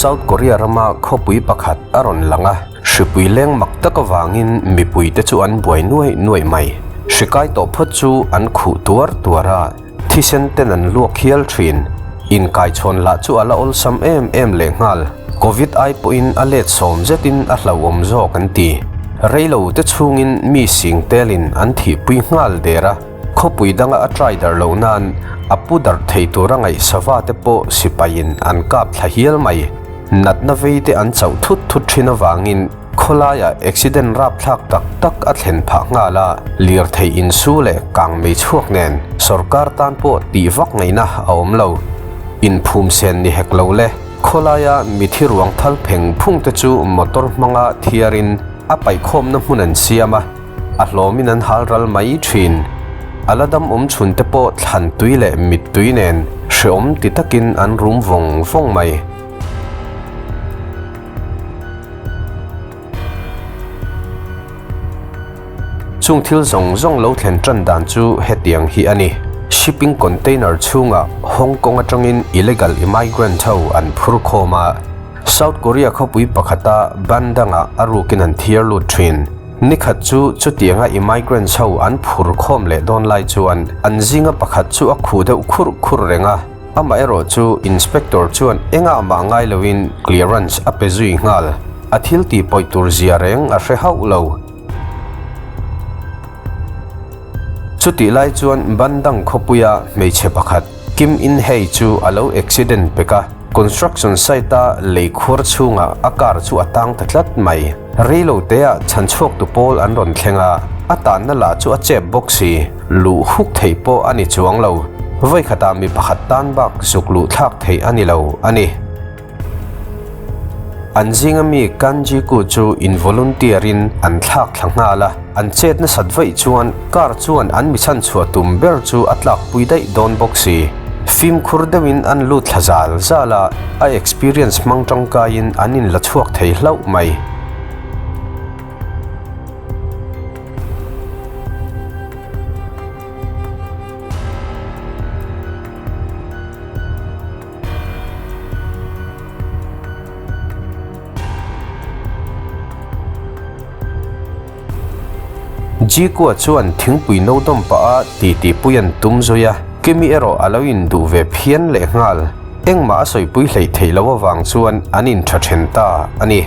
South Korea rama khawpui pakhat a rawn lang a, hripui leng mak tak avangin mipuite chu an buai nuaih nuaih mai. Hri kai tawh phawt chu an khuh tuar tuar a, thisen ten an luak hial thin. Inkaichhawn lah chu a la awlsam em em lehnghal. Covid ai pawhin a let sawm zetin a hlauhawm zawk an ti. Reilo te chhungin mi sing telin an thihpui nghal der a, khawpui danga a try darh loh nan a pu darh thei tura ngaih sava te pawh sipaiin an kap thla hial mai. Natna vei te an chauh thut thut thin avangin khawlaiah accident rapthlak tak tak a thlen phah nghal a, lirthei insu leh kang mei chhuak nen sorkar tan pawh tih vak ngaihna a awm lo. Inphum sen ni hek lo le. Khawlaia mithi ruang thal pheng phung te chu motor hmanga thiarin a paihkhawmna hmun an siam a, a hlawmin an hal ral mai thin. A la dam awm chhun te pawh thlan tui leh mittui nen hreawm ti takin an rum vawng vawng mai. Chung thil zawng zawng lo thlen tan dan chu hetiang hi a ni. Shipping container chhungah Hong Kong atangin illegal immigrant ho an phur khawm a, South Korea khawpui pakhata bandangah a rukin an thiar lut thin. Nikhat chu chutianga immigrants ho an phur khawm leh dawn lai chuan an zinga pakhat chu a khuh deuh khurh khurh reng a, amaherawh chu inspector chuan engah mah ngai loin clearance a pe zui nghal. A thil tih pawih tur zia reng a hre hauh lo. Chutih lai chuan Bandang khawpuia hmeichhe pakhat Kim In Hei chu a lo accident pek a, construction site-a lei khuar chhungah a car chu a tang ta tlat mai. Reilo teah chhanchhuaktu pawl an rawn thleng a, a tanna lah chu a chep bawk si, luh huk theih pawh a ni chuang lo. Vawikhatah mi pakhat tan bak zuk luh thlak theih a ni lo a ni. An zinga mi Kanjiku chu involunteer in an thlak thla nghal a, an chet nasat vaih chuan car chuan an mi chhanchhuah tum ber chu a tlakpui daih dawn bawk si. Fimkhur deuhin an lut thla zal zal a, a experience hmang tangkaiin an inla chhuak thei hlauh mai. Jikua chuan thingpui no dawm pah a titi pui an tum zui a, Kimi erawh a lo induh ve phian leh nghal. Engmah a sawipui hleih theih loh avang chuan an intha then ta a ni.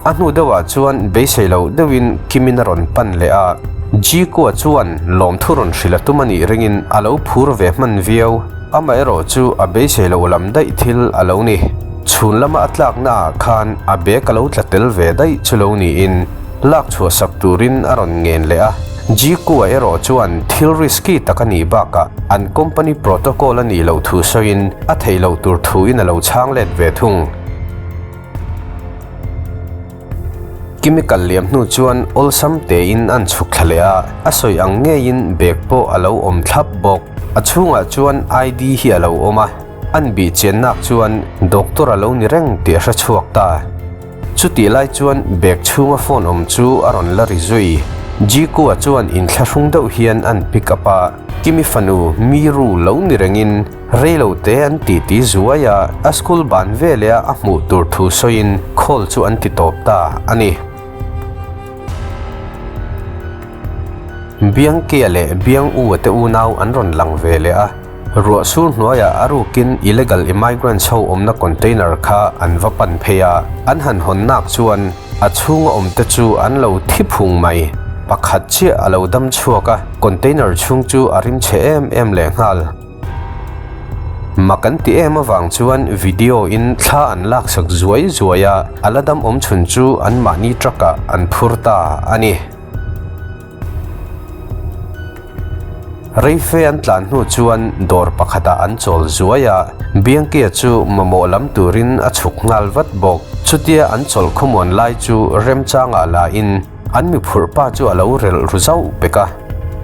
A hnu deuhah chuan beisei loh deuhin Kimin a rawn pan leh a, Jikua chuan lawmthu rawn hrilh a tum a nih ringin a lo phur ve hman viau. Amaherawh chu a beisei loh lam daih thil a lo ni. Chhun lama a tlakna ah khan a bag a lo tla tel ve daih chu lo niin lak chhuah sak turin a rawn ngen leh a. Jikua erawh chuan thil risky tak a nih bakah an company protocol a nih loh thu sawiin a theih loh tur thuin a lo chhang let ve thung. Chemical liam hnu chuan awlsam tein an chhuk thla leh a, a sawi ang ngeiin bag pawh a lo awm thlap bawk. A chhungah chuan ID hi a lo awm a, an bih chiannak chuan doctor a lo ni reng tih a hre chhuak ta. Chutih lai chuan bag chhunga phone awm chu a rawn la ri zui. Jikua chuan inthlahrung deuh hian an pick up a, Kimi fanu Miru lo ni rengin, Reilo te an ti ti zuai a, a school ban veleh a a hmuh tur thu sawiin call chu an ti tawp ta a ni. Biangkia leh Biang-u te unau an rawn lang ve leh a, ruah sur hnuaiah a rukin illegal immigrants ho awmna container kha an va pan phei a, an han hawn nak chuan a chhunga awmte chu an lo thi phung mai. Pakhat chiah a lo dam chhuak a, container chhung chu a rimchhe em em lehnghal. Mak an ti em avang chuan video in thla an laksak zuai zuai a, a la dam awm chhun chu an mahni truck ah an phur ta a ni. Reife an tlan hnu chuan dawr pakhat ah an chawl zuai a, Biangkia chu mamawh lam turin a chhuk nghal vat bawk. Chutia an chawlh khawmuan lai chu remchangah la in, An mi phurh pa chu a lo relh ru zauh pek a,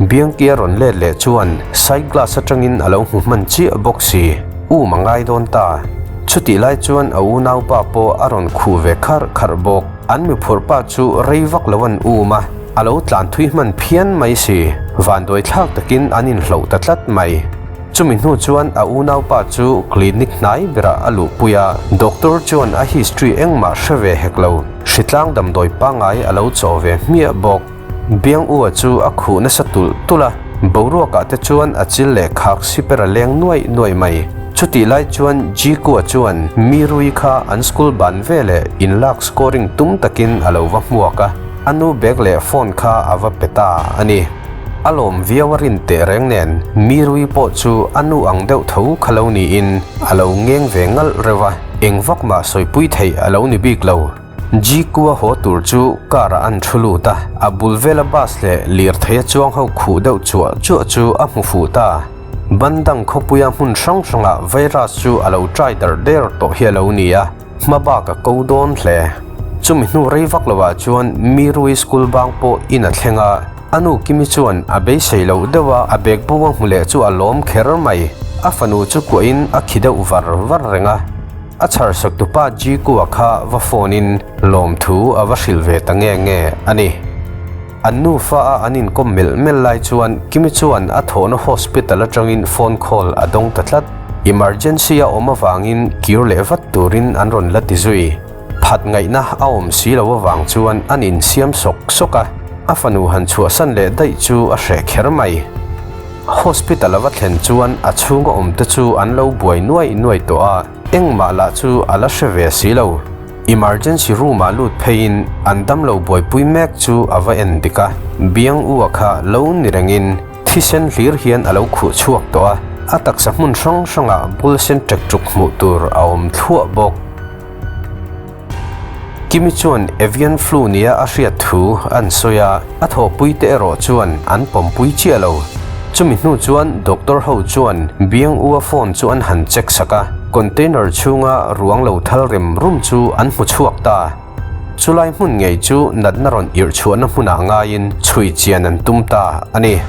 Biangki a rawn let leh chuan side glass atangin a lo hmu hman chiah bawk si, um a ngai dawn ta. Chutih lai chuan a unaupa pawh a rawn khuh ve kharh kharh bawk. An mi phurh pa chu rei vak lo an um a, a lo tlan thui hman phian mai si, vanduai thlak takin an inhloh ta tlat mai. Chumi hnu chuan a unaupa chu clinic hnai berah a luhpui a, doctor chuan a history engmah hre ve hek lo, hritlang damdawi pangngai a lo chaw ve hmiah bawk. Biangua chu a khuh nasa tulh tulh a, boruakah te chuan a chil leh khak siper a leng nuaih nuaih mai. Chutih lai chuan Jikua chuan mi rui kha an school ban veleh inlak scoring tum takin a lo va hmuak a, a nu bag leh phone kha a va pe ta a ni. A lawm viau a rin teh reng nen mi rui pawh chu a nu ang deuh tho kha lo niin a lo ngeng ve ngalh reuh a, eng vak mah sawipui theih a lo ni bik lo. Jikua haw tur chu car ah an thu lut a, a bul vela bus leh lirthei a chuang ho khuh deuh chuah chuah chu a hmu fuh ta. Bandang khawpuia hmun hrang hrangah virus chu a lo trai dar der tawh hi a lo ni a, hma bak a ko dawn hle. Chumi hnu rei vak lovah chuan Mirui school bang pawh in a thleng a, a nu Kimi chuan a beisei loh deuh a, a bag bo a hmu leh chu a lawm kher mai. A fanu chu kuahin a khi deuh var var reng a. A chhar saktupa Jikua kha va phone in lawmthu a va hrilh ve ta nge nge a ni. An nufa a an inkawm melh melh lai chuan Kimi chuan a thawhna hospital atangin phone call a dawng ta tlat. Emergency a awm avangin kir leh vat turin an rawn la ti zui. Phat ngaihna a awm si lo avang chuan an insiam sawk sawk a, a fanu han chhuahsan leh daih chu a hreh kher mai. Hospital a va thlen chuan a chhunga awmte chu an lo buai nuai nuai tawh a, engmah lah chu a la hre ve si lo. Emergency room ah lut pheiin an damlo buaipui mek chu a va en dik a, biang ua kha lo ni rengin thisen hlir hian a lo khuh chhuak tawh a, a taksa hmun hrang hrangah bul sen ṭek ṭuk hmuh tur a awm thluah bawk. Kimi chuan avian flu nia a hriat thu an sawi a, a thawhpuite erawh chuan an pawmpui chiah lo. Chumi hnu chuan doctor ho chuan biang ua phone chu an han check sak a, container chhunga ruang lo thal rem rum chu an hmu chhuak ta. Chulai hmun ngei chu natna rawn irh chhuahna hmunah ngaiin chhui chian an tum ta a ni.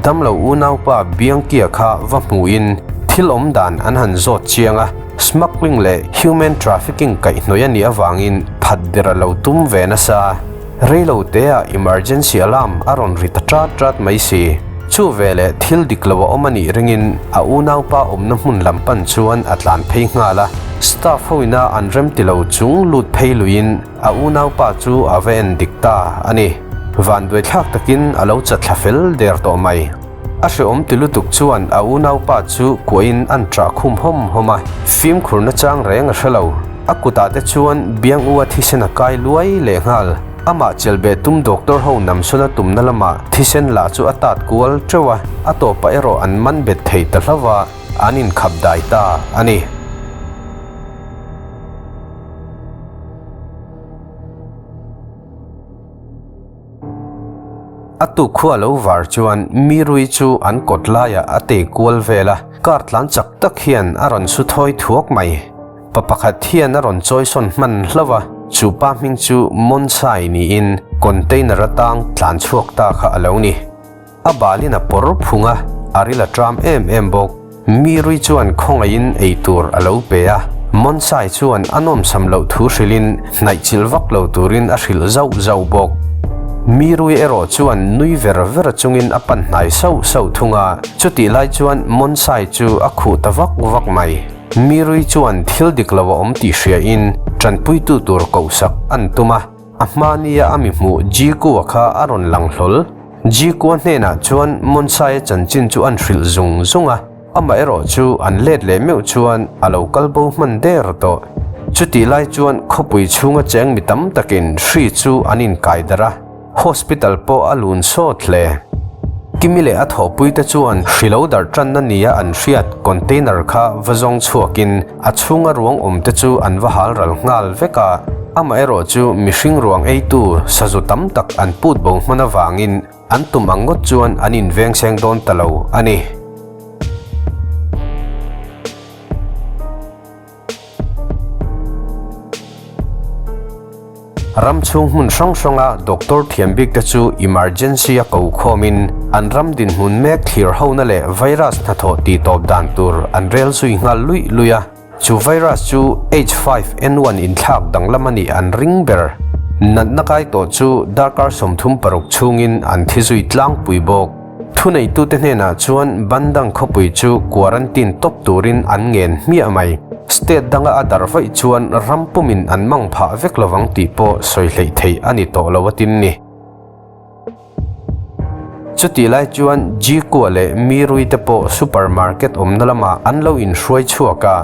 Damlo unaupa Biangkia kha va hmuhin thil awm dan an han zawt chiang a, smuggling leh human trafficking kaihhnawih a nih avangin phat der a lo tum ve nasa. Reilo teah emergency alarm a rawn ri ta ṭat ṭat mai si. Chu veleh thil dik lo a awm a nih ringin a unaupa awmna hmun lam pan chuan a tlan phei nghal a. Staff hoina an remti lo chung lut phei luiin a unaupa chu a va en dik ta a ni. Vanduaithlak takin a lo chatthla fel der tawh mai. A hrehawm ti lutuk chuan a unaupa chu kuahin an ṭah khum hawm hawm a, fimkhur nachang reng a hre lo. A kutah te chuan biang u a thisen a kai luai leh nghal. Amah chelbeh tum doctor ho namsawn a tumna lamah thisen lah chu a tat kual teuh a, a tawpah erawh an man bet thei ta hlauh a, an inkhap dai ta a ni. A tuk khua lo var chuan mi rui chu an kawt laiah a tei kual vel a, car tlan chak tak hian a rawn su thawi thuak mai. Pa pakhat hian a rawn chawi sawn hman hlauh a, chu pa hming chu Monsai niin container atang tlan chhuak ta kha a lo ni. A balin a pawr phung a, a ril a tram em em bawk. Mi rui chuan khawngaihin ei tur a lo pe a, Monsai chuan a nawmsam loh thu hrilhin hnaih chilh vak lo turin a hrilh zauh zauh bawk. Mi rui erawh chuan nui ver ver chungin a pan hnai sauh sauh thung a, chutih lai chuan Monsai chu a khuh ta vak vak mai. Mi rui chuan thil dik lo a awm tih hriain tanpuitu tur kohsak an tum a, A hmania a mi hmuh Jikua kha a rawn lang hlawl. Jikua hnenah chuan Monsaia chanchin chu an hrilh zung zung a, amaherawh chu an let leh meuh chuan a lo kal bo hman der tawh. Chutih lai chuan khawpui chhunga cheng mi tam takin hri chu an inkai darh a, hospital pawh a lun sawt hle. Kimi leh a thawhpuite chuan hri lo darh tanna nia an hriat container kha va zawng chhuakin a chhunga ruang awmte chu an va hal ral nghal vek a, amaherawh chu mihring ruang eitu sazu tam tak an put bo hman avangin an tum ang ngawt chuan an inveng seng dawn ta lo a ni. Ram chhung hmun hrang hranga doctor thiam bik te chu emergency a ko khawmin an ram dinhmun mek thlir hona leh virus hnathawh tihtawp dan tur an rel zui nghal luih luih a. Chu virus chu H5N1 inthlak danglam a nih an ring ber. Natna kai tawh chu darkar 36 chhungin an thi zui tlangpui bawk. Thuneitute hnenah chuan Bandang khawpui chu quarantine tawp turin an ngen hmiah mai. State danga a darh vaih chuan ram pumin an mang phah vek lovang tih pawh sawi hleih theih a ni tawh lo a tin ni. Chutih lai chuan Jikua leh Mirui te pawh supermarket awmna lamah an lo inhruai chhuak a,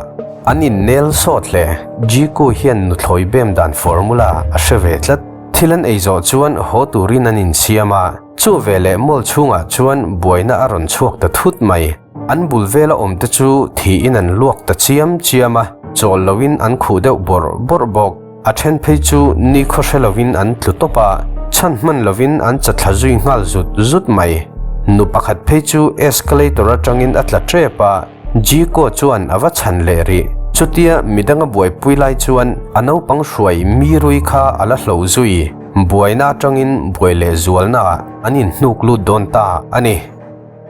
an innel sawt hle. Jiku hian nuthlawi bem dan formula a hre ve tlat. Thil an ei zawh chuan haw turin an insiam a, chu veleh mall chhungah chuan buaina a rawn chhuak ta thut mai. An bul vela awmte chu thiin an luak ta chiam chiam a, chawl loin an khuh deuh bawrh bawrh bawk. A then phei chu nikhaw hre lovin an tlu tawp a, chhan hman lovin an chatthla zui nghal zut zut mai. Nu pakhat phei chu escalator atangin a tla tep a, Jiko chuan a va chhan leh rih. Chutia midang a buaipui lai chuan a naupang hruai mi rui kha a la hlo zui. Buaina atangin buai leh zualnaah an inhnuk lut dawn ta a ni.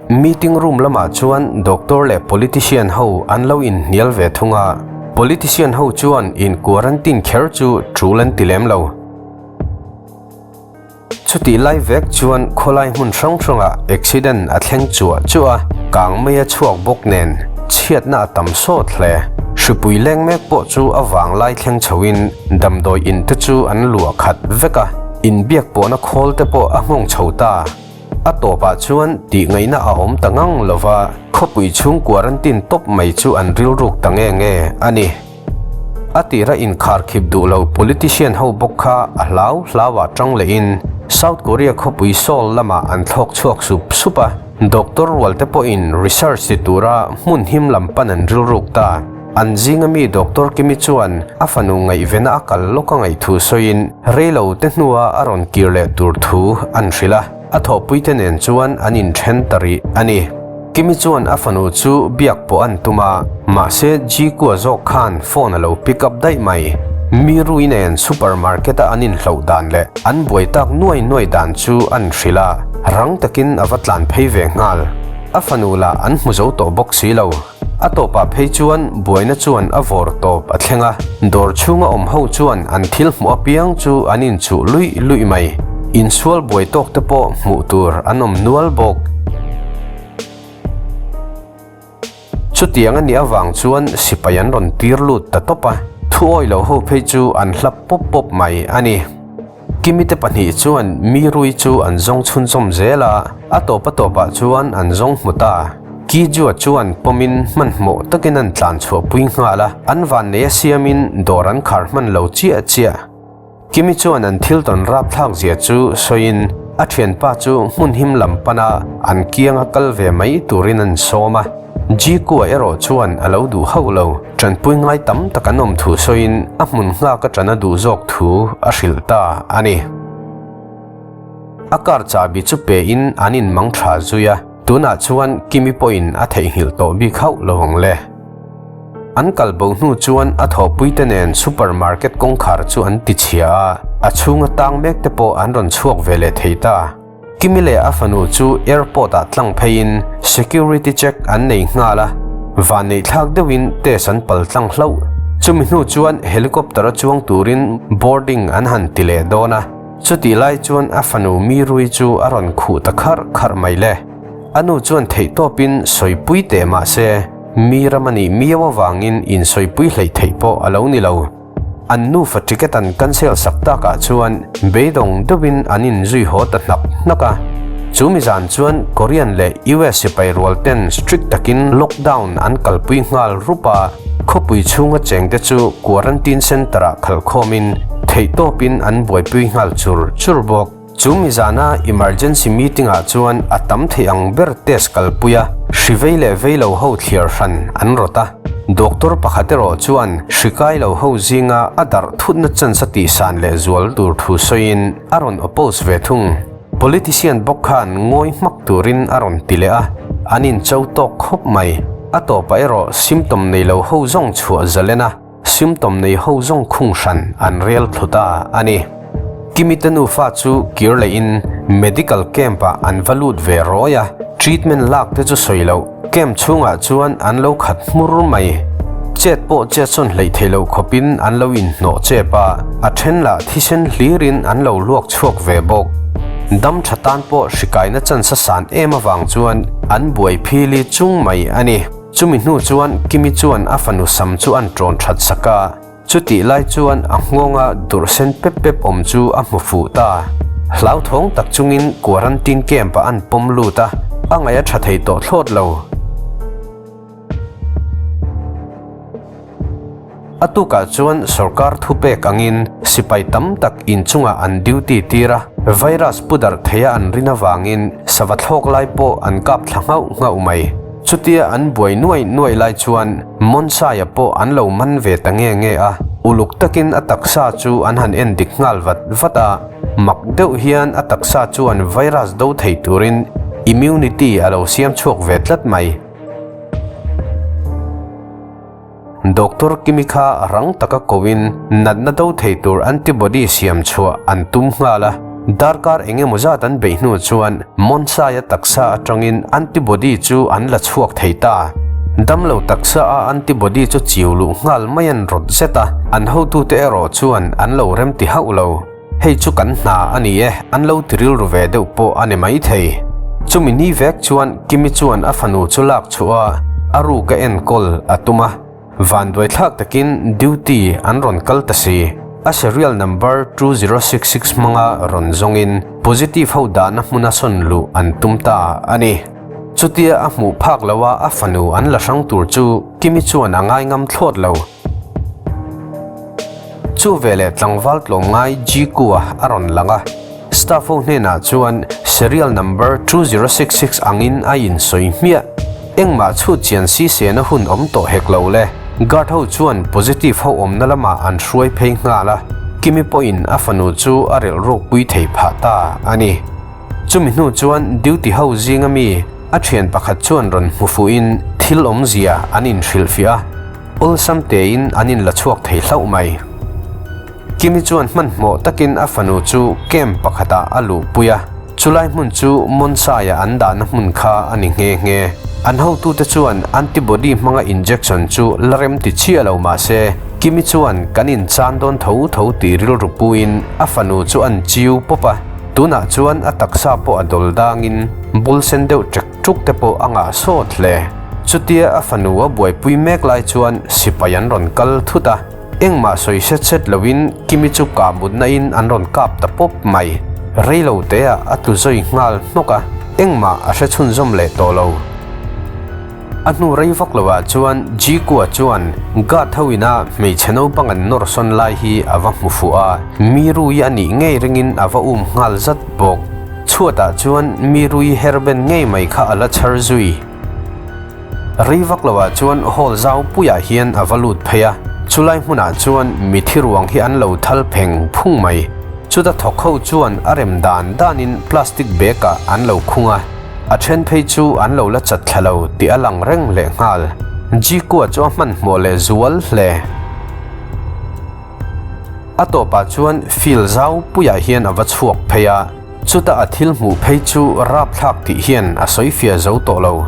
Meeting room lamah chuan doctor leh politician ho an lo inhnial ve thung a, politician ho chuan in quarantine kher chu tul an ti lem lo. Chutih lai vek chuan khawlai hmun hrang hrangah accident a thleng chuah chuah a, kang mai a chhuak bawk nen chhiatna a tam sawt hle. Hripui leng mek pawh chu a vang lai thleng chhoin damdawi in te chu an luah khat vek a, inbiak pawhna khawl te pawh a nghawng chho ta. A tawpah chuan tih ngaihna a awm ta ngang lo va, khawpui chhung quarantine tawp mai chu an rilruk ta nge nge a ni. A tira inkharkhip duh lo politician ho bawk kha a hlau hlauah tang lehin South Korea khawpui Seoul lamah an thlawk chhuak sup sup a, doctor rualte pawhin research ti tura hmun him lam pan an rilruk ta. An zinga mi Doctor Kimi chuan a fanu ngaihvena a kal lawk a ngaihthu sawiin reilo te hnua a rawn kir leh tur thu an hrilh a, a thawhpuite nen chuan an inthen ta rih a ni. Kimi chuan a fanu chu biak pawh an tum a, mahse Jikua zawk khan phone a lo pick up daih mai. Mi rui nen supermarket a an inhloh dan leh an buai tak nuai nuai dan chu an hrilh a, rang takin a va tlan phei ve nghal. A fanu lah an hmu zo tawh bawk si lo. A tawpah phei chuan buaina chuan a vawr tawp a thleng a, dawr chhunga awm ho chuan an thil hmuh apiang chu an inchuh luih luih mai. Insual buai tawk te pawh hmuh tur an awm nual bawk. Chutiang a nih avang chuan sipai an rawn tir lut ta tawp a, thuawi lo ho phei chu an hlap pawp pawp mai a ni. Kimite pahnih chuan mi rui chu an zawng chhunzawm zel a, a tawp a tawpah chuan an zawng hmu ta. Kijua chuan pawmin hmanhmawh takin an tlan chhuahpui nghal a, an vannei a siamin dawr an khar hman lo chiah chiah. Kimi chuan an thil tawn rapthlak zia chu sawiin a thianpa chu hmun him lam pana an kianga kal ve mai turin an sawm a. Jikua erawh chuan a lo duh hauh lo. Ṭanpui ngai tam tak an awm thu sawiin a hmun nghak aṭan a duh zawk thu a hrilh ta a ni. A car chahbi chu pein an inmang ṭha zui a, tunah chuan Kimi pawhin a theihnghilh tawh bik hauh lo ang le. An kal bo hnu chuan a thawhpuite nen supermarket kawngkhar chu an tichhia a, a chhunga tang mek te pawh an rawn chhuak ve leh thei ta. Kimi leh a fanu chu airport ah tlang pheiin security check an nei nghal a, vanneih thlak deuhin test an pal tlang hlauh. Chumi hnu chuan helicopter a chuang turin boarding an han ti leh dawn a, chutih lai chuan a fanu Mirui chu a rawn khuh ta kharh kharh mai le. A nu chuan theihtawpin sawipui teh mah se, mi ram a nih miau avangin insawipui hleih theih pawh a lo ni lo. An nufa ticket an cancel sak takah chuan beidawng deuhin an inzui haw ta hnak hnak a. Chu mi zan chuan Korean leh US sipai rual ten strict takin lockdown an kalpui nghal rup a, khawpui chhunga chengte chu quarantine centre ah khalkhawmin theihtawpin an buaipui nghal chur chur bawk. Chu mi zana emergency meeting ah chuan a tam thei ang ber test kalpui a, hri vei leh vei lo ho thliar hran an rawt a. Doctor pakhat erawh chuan hri kai lo ho zinga a darh thutna chance a tihsan leh zual tur thu sawiin a rawn oppose ve thung. Politician bawk khan ngawi hmak turin a rawn ti leh a, an incho tawk khawp mai. A tawpah erawh symptom nei lo ho zawng chhuah zalen a. Symptom nei ho zawng khung hran an rel thlu ta a ni. Kimi te nufa chu kir lehin medical camp ah an va lut ve rawi a, treatment lak te chu sawi loh, camp chhungah chuan an lo khat hmur mai. Chet pawh chet sawn hleih thei lo khawpin an lo inhnawh chep a, a then lah thisen hlirin an lo luak chhuak ve bawk. Dam tha tan pawh hrikaina chansa san em avang chuan an buai phili chung mai a ni. Chumi hnu chuan Kimi chuan a fanu sam chu an ṭawn that sak a. Chutih lai chuan a nghawnga durh sen pep pep awm chu a hmu fuh ta. Hlauthawng tak chungin quarantine camp ah an pawm lut a, a ngaih a tha thei tawh thlawt lo. A tukah chuan sorkar thupek angin sipai tam tak inchungah an duty tir a, virus pu darh theia an rin avangin sava thlawk lai pawh an kap thla nghauh nghauh mai. Chutia an buai nuai nuai lai chuan Monsaia pawh an lo man ve ta nge nge a, uluk takin a taksa chu an han en dik nghal vat vat a, mak deuh hian a taksa chuan virus do thei turin immunity a lo siam chhuak ve tlat mai. Doctor Kimi kha rang taka koin natna do thei tur antibody siam chhuah an tum nghal a, darkar eng emaw zat an beih hnu chuan Monsaia taksa atangin antibody chu an la chhuak thei ta. Damlo taksa a antibody chu chiu luh nghal mai an rawt zet a, an hotute erawh chuan an lo remti hauh lo. Hei chu kan hna a ni e, an lo ti rilru ve deuh pawh a ni maithei. Chumi ni vek chuan Kimi chuan a fanu chu lak chhuah a, a ruk a enkawl a tum a. Vanduaithlak takin duty an rawn kal ta si. A serial number 2066 hmanga rawn zawngin positive ho dahna hmuna sawn luh an tum ta a ni. Chutia a hmuh phak loha a fanu an la hrang tur chu Kimi chuan a ngaingam thlawt lo. Chu veleh tlangval tlawmngai Jikua a rawn lang a, staff ho hnenah chuan serial number 2066 angin a insawi hmiah. Engmah chhut chian si sena hun awm tawh hek lo le. Guard ho chuan positive ho awmna lamah an hruai phei nghal a, Kimi pawhin a fanu chu a relh rukpui thei phah ta a ni. Chumi hnu chuan duty ho zinga mi a thian pakhat chuan rawn hmu fuhin thil awmzia an inhrilhfiah a. Awlsam tein an inla chhuak thei hlauh mai. Kimi chuan hmanhmawh takin a fanu chu camp pakhatah a luhpui a, chulai hmun chu Monsaia an dahna hmun kha a ni nghe nghe. An hotute chuan antibody hmanga injection chu la rem ti chiah lo mah se, Kimi chuan kan inchan dawn tho tho tih rilru puin a fanu chu an chiu pawp a, tunah chuan a taksa pawh a dawl dangin bul sen deuh ṭek ṭuk te pawh a ngah sawt hle. Chutia a fanu a buaipui mek lai chuan sipai an rawn kal thut a, engmah sawi set set loin Kimi chu kah mutna in an rawn kap ta pawp mai. Reilo teah a tlu zawi nghal hnawk a, engmah a hre chhunzawm leh tawh lo. A hnu rei vak loah chuan Jikua chuan guard ho ina hmeichhe naupang an nawr sawn lai hi a va hmu fuh a, mi rui a nih ngei ringin a va um nghal zat bawk. Chhuatah chuan mi rui herben ngei mai kha a la chhar zui. Rei vak loah chuan hall zau puiah hian a va lut phei a, chulai hmunah chuan mi thi ruang hi an lo thal pheng phung mai. Chuta thawk ho chuan a rem dan danin plastic bag ah an lo khung a, a then phei chu an lo la chat thla lo tih a lang reng lehnghal. Jikua chu a hmanhmawh leh zual hle. A tawpah chuan field zau puiah hian a va chhuak phei a, chuta a thil hmuh phei chu rapthlak tih hian a sawi fiah zo tawh lo.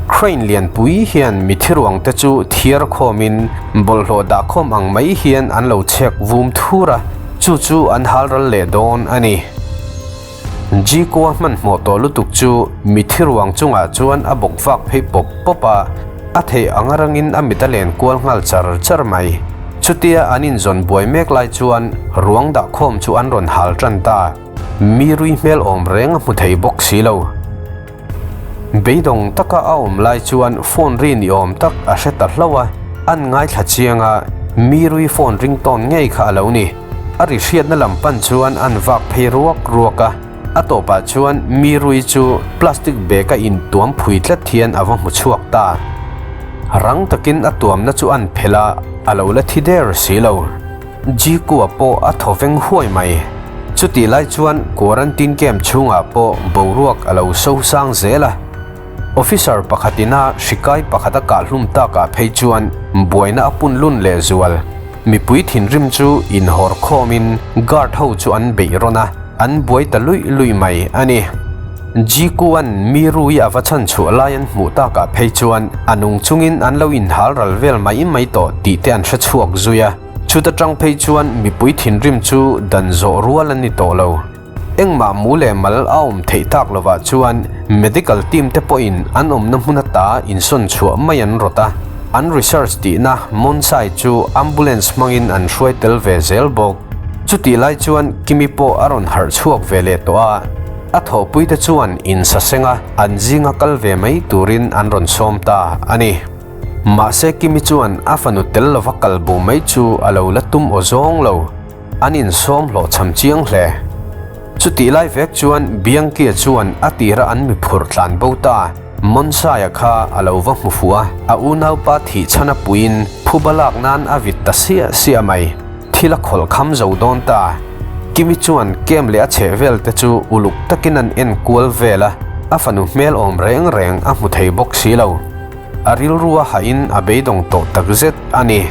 Crane lianpui hian mithi ruang te chu thiar khawmin bawlhhlawh dah khawm ang mai hian an lo chhek vum thur a, chu chu an hal ral leh dawn a ni. Jikua hmanhmawh tawh lutuk chu mithi ruang chungah chuan a bawk vak phei pawp pawp a, a theih ang arangin a mit a len kual nghal char char mai. Chutia an inzawn buai mek lai chuan ruang dah khawm chu an rawn hal tan ta. Mi rui hmel awm reng a hmu thei bawk si lo. Beidawng taka a awm lai chuan phone ri ni awm tak a hre ta hlauh a, an ngaithla chiang a, mi rui phone ring tawn ngei kha a lo ni. A ri hriatna lam pan chuan an vak phei ruak ruak a, a tawpah chuan mi rui chu plastic bag a intuam phui tlat hian a va hmu chhuak ta. Rang takin a tuamna chu an phelh a, a lo la thi der si lo. Jikua pawh a thaw veng huai mai. Chutih lai chuan quarantine camp chhungah pawh boruak a lo so sang zel a. Officer pakhatin a hrikai pakhat a kah hlum takah phei chuan buaina a pun lun leh zual. Mipui thinrim chu inhawr khawmin guard ho chu an beih rawn a, an buai ta luih luih mai a ni. Jikuan mi rui a va chhan chhuah lai an hmuh takah phei chuan a nung chungin an lo inhal ral vel mai mai tawh tih te an hre chhuak zui a. Chuta tang phei chuan mipui thinrim chu dan zawh rual an ni tawh lo. Engmah mu leh mal a awm theih tak lovah chuan medical team te pawhin an awmna hmun ata insawn chhuah mai an rawt a, an research tihna Monsai chu ambulance hmangin an hruai tel ve zel bawk. Chutih lai chuan Kimi pawh a rawn harh chhuak ve leh tawh a, a thawhpuite chuan insaseng a an zinga kal ve mai turin an rawn sawm ta a ni. Mahse Kimi chuan a fanu tel lova kal bo mai chu a lo la tum aw zawng lo. An insawm hlawhchham chiang hle. Chutih lai vek chuan Biangkia chuan a tira an mi phurh tlan bo ta. Monsaia kha a lo va hmu fuh a, a unaupa thih chhan a puiin phuba lak nan a vit ta siah siah mai. Thil a khawlh kham zo dawn ta. Kimi chuan kem leh a chheh vel te chu uluk takin an en kual vel a, a fanu hmel awm reng reng a hmu thei bawk si lo. A rilru a hahin a beidawng tawh takzet a ni.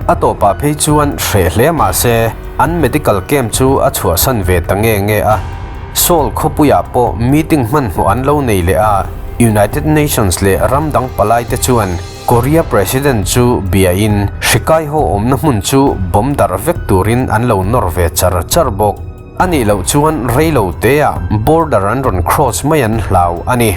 A tawpah phei chuan hreh hle mah se, an medical camp chu a chhuahsan ve ta nge nge a. Seoul khawpuiah pawh meeting hmanhmawh an lo nei leh a, United Nations leh ram dang palaite chuan Korea President chu biain hri kai ho awmna hmun chu bomb darh vek turin an lo nawr ve char char bawk. A nih loh chuan rei lo teah border an rawn cross mai an hlau a ni.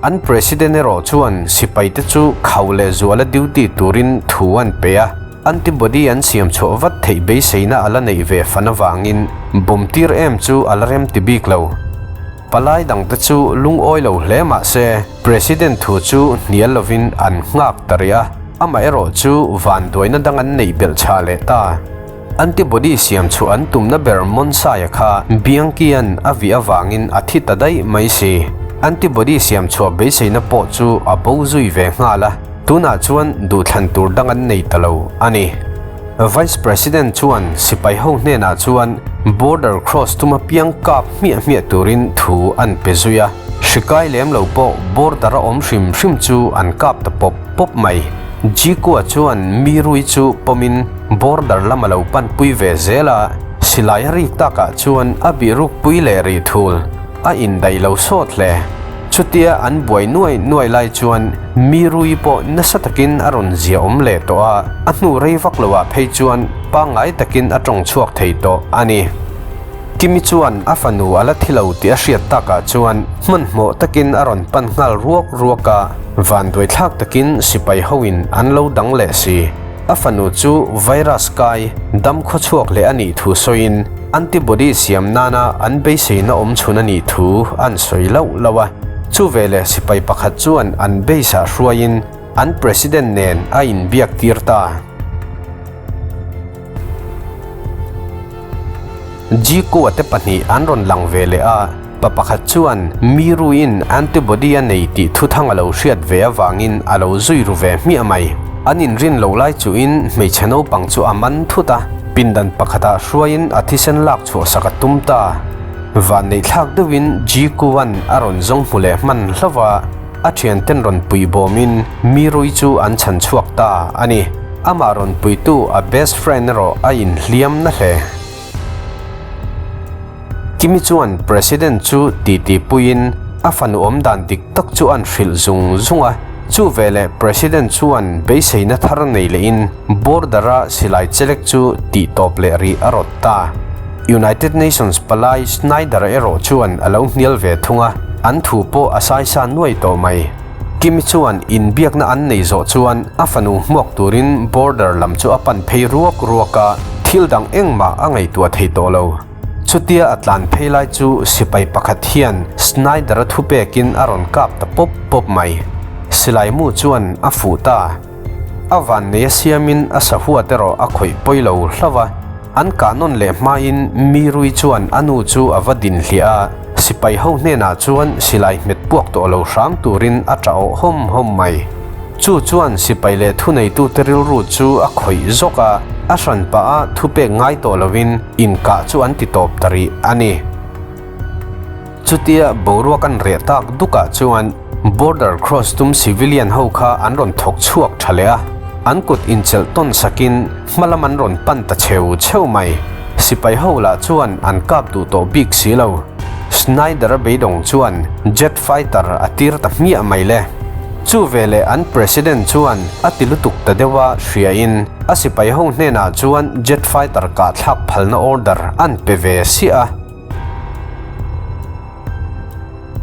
An President erawh chuan sipaite chu khau leh zuala duty turin thu an pe a, antibody an siam chhuah vat theih beiseina a la neih ve fan avangin bawm tir em chu a la rem ti bik lo. Palai dangte chu lungawi lo hle mah se President thu chu hnial lovin an nghak ta rih a, amaherawh chu vanduaina dang an neih belh chhah leh ta. Antibody siam chhuah an tumna ber Monsaia kha Bianchi-a'n a vih avangin a thi ta daih mai si. Antibody siam chhuah beiseina pawh chu a bo zui ve nghal a, tunah chuan duhthlan tur dang an nei ta lo a ni. Vice President chuan sipai ho hnenah chuan border cross tuma piang kap hmiah hmiah turin thu an pe zui a, hri kai lem lo pawh border a awm hrim hrim chu an kap ta pawp pawp mai. Jikua chuan mi rui chu pawmin border lam a lo panpui ve zel a, silai a rik takah chuan a bihruk pui leh rih thul a indaih lo sawt hle. Chutia an buai nuai nuai lai chuan mi rui pawh nasa takin a rawn zia awm leh tawh a, a hnu rei vak loah phei chuan pangngai takin a tawng chhuak thei tawh a ni. Kimi chuan a fanu a la thi lo tih a hriat takah chuan hmanhmawh takin a rawn pan nghal ruak ruak a, vanduaithlak takin sipai hoin an lo dang leh si. A fanu chu virus kai dam khawchhuak leh a nih thu sawiin antibody siam nana an beiseina awm chhun a nih thu an sawi lauh lauh a. Chuveleh sipai pakhat chuan an base ah hruaiin an president nen a inbiak tir ta. Jikua te pahnih an rawn lang ve leh a, pa pakhat chuan mi ruiin antibody a nei tih thuthang a lo hriat ve avangin a lo zui ru ve hmiah mai. An inrin loh lai chuhin hmeichhe naupang chu a man thut a, pindan pakhatah hruaiin a thisen lak chhuahsak a tum ta. Vanneihthlak deuhin Jikua'n a rawn zawng hmu leh hman hlauh a. A thianten rawn pui bawmin mi rui chu an chhan chhuak ta a ni. Amah rawn puitu a best friend erawh a inhliam na hle. Kimi chuan President chu titi puiin a fanu awm dan dik tak chu an hrilh zung zung a. Chu veleh President chuan beiseina thar nei lehin border-a silai chelek chu tih tawp leh rih a rawt ta. United Nations palai Snyder erawh chuan a lo hnial ve thung a, an thu pawh a saisa nuai tawh mai. Kimi chuan inbiakna an nei zawh chuan a fanu hmuak turin border lam chu a pan phei ruak ruak a, thil dang engmah a ngaihtuah thei tawh lo. Chutia a tlan phei lai chu sipai pakhat hian Snyder-a thupekin a rawn kap ta pawp pawp mai. Silai mu chuan a fuh ta. A vannei a siamin a sahuat erawh a khawih pawi lo hlauh a, an kah nawn leh hmain mi rui chuan a nu chu a va din hliah a, sipai ho hnenah chuan silai hmet puak tawh lo hram turin a tah awh hawm hawm mai. Chu chuan sipai leh thuneitute rilru chu a khawih zawk a, a hran pah a thupek ngai tawh lovin inkah chu an ti tawp ta rih a ni. Chutia boruak an reh tak dukah chuan border cross tum civilian ho kha an rawn thawk chhuak tha leh a. An kut inchelh tawn sakin hmalam an rawn pan ta cheu cheu mai. Sipai ho lah chuan an kap duh tawh bik si lo. Snyder-a beidawng chuan jet fighter a tir ta hmiah mai le. Chu veleh an President chuan a ti lutuk ta deuh a hriain a sipai ho hnenah chuan jet fighter kahthlak phalna order an pe ve siah a.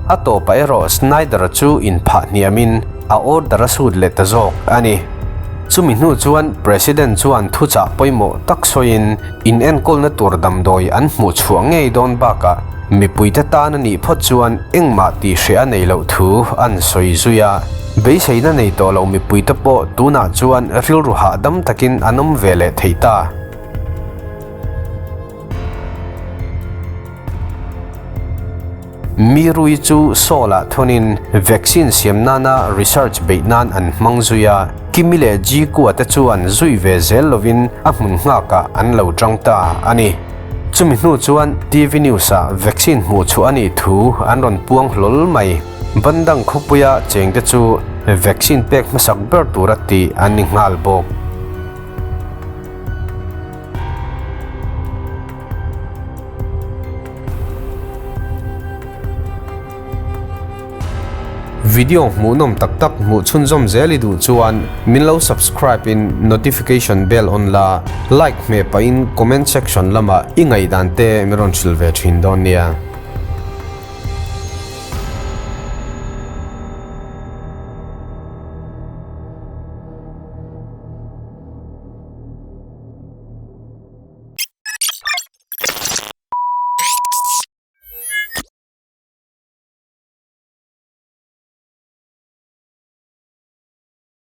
A tawpah erawh Snyder-a chu inphah hniamin a order a sut leh ta zawk a ni. Chumi hnu chuan President chuan thuchah pawimawh tak sawiin inenkawlna tur damdawi an hmuh chhuah ngei dawn bakah mipuite tan a nih phawt chuan engmah tih hreh a nei loh thu an sawi zui a. Beiseina nei tawh lo mipuite pawh tunah chuan rilru hahdam takin an awm ve leh thei ta. Mi rui chu Seoul-ah thawnin vaccine siam nana research beih nan an hmang zui a, Kimi leh Jikua te chuan zui ve zel lovin a hmun nghakah an lo tang ta a ni. Chumi hnu chuan TV News-ah vaccine hmuh chhuah a nih thu an rawn puang hlawl mai. Bandang khawpuia chengte chu vaccine pek hmasak ber tura tih an ni nghal bawk. Video hmuhnawm tak tak hmuh chhunzawm zel i duh chuan min lo subscribe in notification bell on la, like hmeh pahin comment section lamah i ngaihdan te min rawn hrilh ve thin dawn nia.